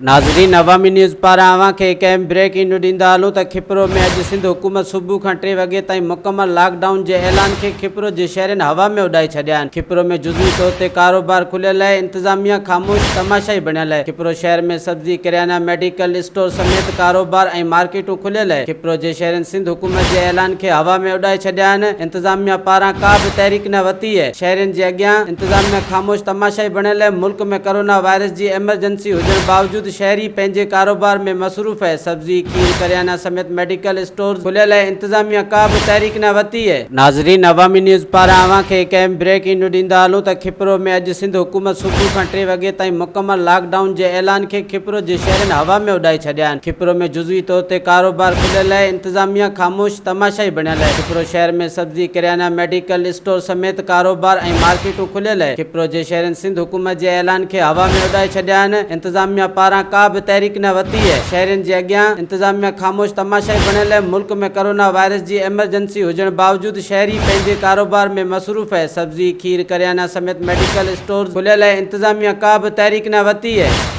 ناظرين عوامي نيوز پاران اوهان کي هڪ اهم بريڪنگ نيوز ڏيندا هلون ته کپرو ۾ اڄ سنڌ حڪومت صبح کان ٽي وڳي تائين مڪمل لاڪ ڊائون جي اعلان کي کپرو جي شهرين هوا ۾ اڏائي ڇڏيا آهن. کپرو ۾ جزوي طور تي ڪاروبار کليل آهي، انتظاميا خاموش تماشائي بڻيل آهي. کپرو شهر ۾ سبزي، ڪريانا، ميڊيڪل اسٽور سميت ڪاروبار ۽ مارڪيٽون کليل آهي. کپرو جي شهرين سنڌ حڪومت جي اعلان کي هوا ۾ اڏائي ڇڏيا آهن، انتظاميا پاران ڪا به تحريڪ نه وتي آهي. شهرين جي اڳيان انتظاميا خاموش تماشائي بڻيل آهي. ملڪ ۾ ڪرونا وائرس جي ايمرجنسي هجڻ باوجود شهري پنهنجي ڪاروبار ۾ مصروف آهي، سبزي، کير، ڪريانا سميت ميڊيڪل اسٽورز کليل آهي، انتظاميا ڪا به تحريڪ نه ورتي آهي. ناظرين عوامي نيوز پاران اوهان کي هڪ اهم بريڪنگ نيوز ڏيندا هلون ته کپرو ۾ اڄ سنڌ حڪومت صبح کان ٽي وڳي تائين مڪمل لاڪ ڊائون جي اعلان کي کپرو جي شهرين هوا ۾ اڏائي ڇڏيا آهن، کپرو ۾ جزوي طور تي ڪاروبار کليل آهي، انتظاميا خاموش تماشائي بڻيل آهي، کپرو شهر ۾ سبزي، ڪريانا، ميڊيڪل اسٽور سميت ڪاروبار ۽ مارڪيٽون کليل آهي، کپرو جي شهرين سنڌ حڪومت جي اعلان کي هوا ۾ اڏائي ڇڏيا آهن، انتظاميا پاران ڪا به تحريڪ نه ورتي آهي، شهرين جي اڳيان انتظاميا خاموش تماشائي بڻيل آهي، ملڪ ۾ ڪرونا وائرس جي ايمرجنسي هجڻ باوجود شهري پنهنجي ڪاروبار ۾ مصروف آهي، سبزي، کير، ڪريانا سميت ميڊيڪل اسٽورز کليل آهي، انتظاميا ڪا به تحريڪ نه ورتي آهي.